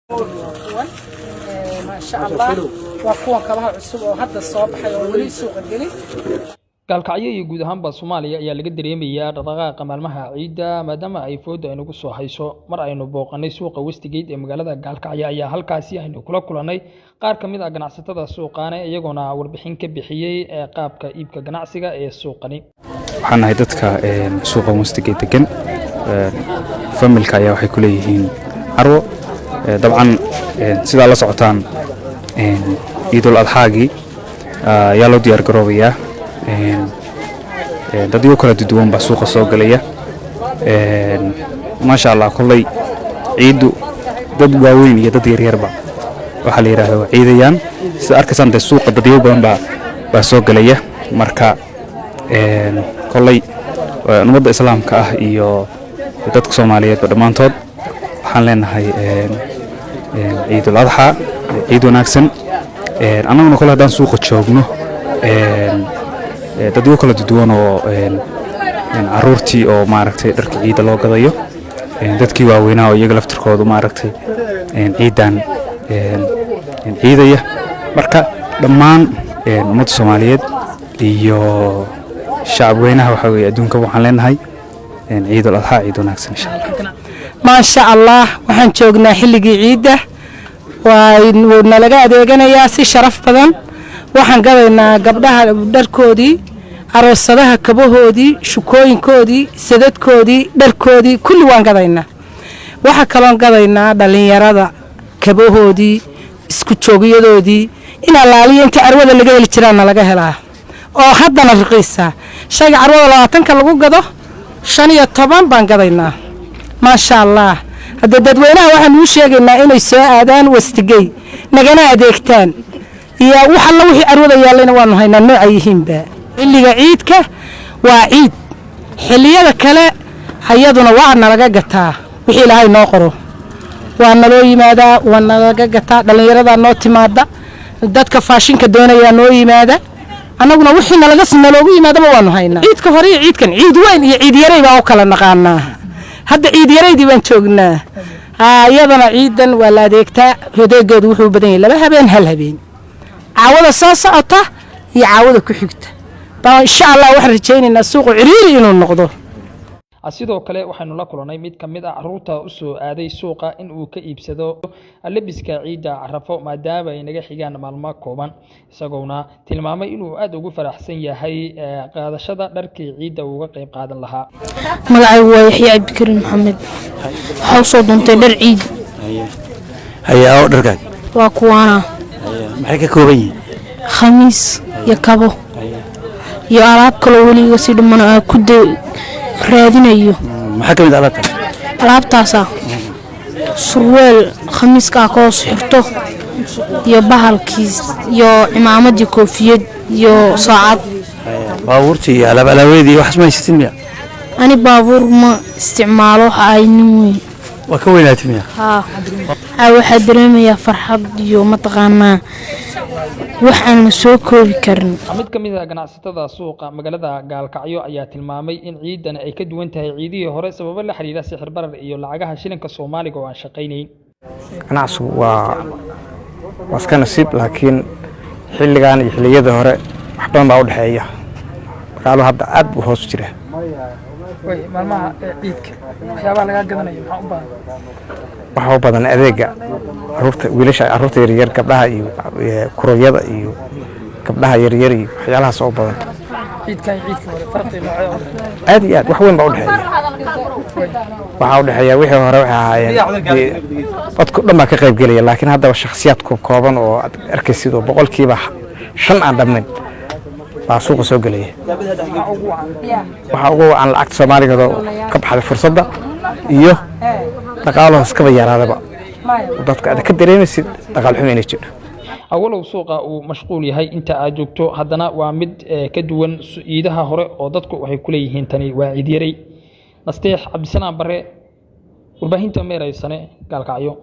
Kuwan, maasha Allah, waa kuwan kabaha cusub oo hadda soo baxay oo weli suuqa gelin. Gaalkacyo iyo guud ahaanba Soomaaliya ayaa laga dareemayaa dhaqdhaqaaqa maalmaha ciidda, maadaama ay fooda aynagu soo hayso. Mar aynu booqanay suuqa Westgate ee magaalada Gaalkacyo ayaa halkaasi aynu kula kulannay qaar ka mid ah ganacsatada suuqaane, iyagoona warbixin ka bixiyey ee qaabka iibka ganacsiga ee suuqani. Waxaan nahay dadka suuqa Westgate degan. Familka ayaa waxay ku leeyihiin carwo. Dabcan, sidaa la socotaan, Ciidul Adxaagii ayaa loo diyaar garoobayaa. Dadyo kala duwan baa suuqa soo galaya, maasha Allah. Kolley ciiddu dad waaweyn iyo dad yaryarba waxaa la yidhahda waa ciidayaan. Sida arkaysaan dee, suuqa dadyo badan baa soo galaya. Marka kolley ummadda Islaamka ah iyo dadka Soomaaliyeedba dhammaantood waxaan leenahay Ciidul Adxaa ciid wanaagsan. Annaguna kole haddaan suuqa joogno, dadyo kala duwan oo caruurtii oo maaragtay dharka ciidda loo gadayo, dadkii waaweynaa oo iyaga laftirkoodu maaragtay ciiddan ciidaya. Marka dhammaan ummadda Soomaaliyeed iyo shacab weynaha waxaa weeye adduunka waxaan leenahay Ciidul Adxaa ciid wanaagsan, insha Allah. Maasha Allah, waxaan joognaa xilligii ciidda. Waa nalaga adeeganayaa si sharaf badan. Waxaan gadaynaa gabdhaha dharkoodii, aroosadaha kabahoodii, shukooyinkoodii, sadadkoodii, dharkoodii, kulli waan gadaynaa. Waxaa kaloon gadaynaa dhallinyarada kabahoodii, isku joogyadoodii. In allaaliya inta carwada laga heli jiraana laga helaa oo haddana raqiisa. Shayga carwada 20-ka lagu gado, 15 baan gadaynaa, maasha Allah. Hadda dadweynaha waxaan uu sheegaynaa inay soo aadaan Westgate, nagana adeegtaan, iyo wax alla wixii carwada yaallayna waanu haynaa, nooca yihiinba. Xilliga ciidka waa ciid, xilliyada kale ayaduna waa nalaga gataa. Wixii Ilaahay noo qoro waa naloo yimaadaa, waa nalaga gataa. Dhallinyaradaa noo timaada, dadka faashinka doonayaa noo yimaada. Annaguna wixii nalaga naloogu yimaadaba waanu haynaa. Ciidka hore iyo ciidkan, ciid weyn iyo ciid yaray baan u kala naqaanaa. Hadda ciid yaraydii baan joognaa. Iyadana ciidan waa la adeegtaa. Adeegeedu wuxuu u badan yahay 2 habeen, hal habeen, caawada soo socota iyo caawada ku xigta baa, insha Allah, waxaan rajaynaynaa suuqu ciriiri inuu noqdo. Sidoo kale waxaynu la kulannay mid ka mid ah carruurta u soo aaday suuqa in uu ka iibsado labiska ciidda Carafo, maadaama ay naga xigaan maalmo kooban, isagoona tilmaamay inuu aada ugu faraxsan yahay qaadashada dharkii ciidda uu uga qayb qaadan lahaa. Magacaygu waa Yaxya Cabdikariin Maxamed. Waxaa usoo doontay dhar ciid. Haye, oo dharkaag? Waa kuwaana. Maxay ka kooban yihiin? Khamiis iyo kabo iyo alaab kaloo weliga si dhiman aan ku raadinayo. Maxaa ka mid ah alaabta? Alaabtaasa surweel khamiiska ah ka hoos xirto iyo bahalkiis iyo cimaamadii, koofiyad iyo saacad. Baabuurtii iyo alaab alaaweedii iyo waxaas ma haysatin miya? Ani baabuur ma isticmaalo, waxa ay nin weyn. Waa ka weynaatay miya? Haa, waxaa dareemayaa farxad iyo mataqaanaa wax aan la soo koobi karin. Mid ka mid ah ganacsatada suuqa magaalada Gaalkacyo ayaa tilmaamay in ciidan ay ka duwan tahay ciidihii hore, sababo la xiriira sixir barar iyo lacagaha shilinka Soomaaliga oo aan shaqaynayn. Ganacsigu waa iska nasiib, laakiin xilligan iyo xilliyada hore wax badan baa u dhexeeya. Dhaqaaluhu hadda aad buu hoos u jira. Way maalmaha ciidka waxyaabaha lagaa gadanayo maxaa u badan? Waxaa u badan adeega caruurta, wiilasha, caruurta yaryar, gabdhaha iyo kuroyada iyo gabdhaha yaryar iyo waxyaalahaas oo badan. Ciidkan iyo ciidka hore farqi noocee u dhexeeya? Aad iyo aad wax weyn baa u dhexeeya. Waxaa u dhexeeya, wixii hore waxay ahaayeen dee dadku dhan baa ka qayb gelaya, laakiin haddaba shakhsiyaad kooban oo aad arkaysid oo 5% aan dhammayn baa suuqa soo gelaya. Waxaa ugu wacan lacagta Soomaaliga oo ka baxday fursadda iyo dhaqaalahoos kaba yaraadaba, dadka aad ka dareemaysid dhaqaal xumo inay jidho. Awalow suuqa uu mashquul yahay inta aad joogto, haddana waa mid ka duwan ciidaha hore oo dadku waxay ku leeyihiin tani waa ciid yaray. Nasteex Cabdisalaam Bare, warbaahinta Meeraysane, Gaalkacyo.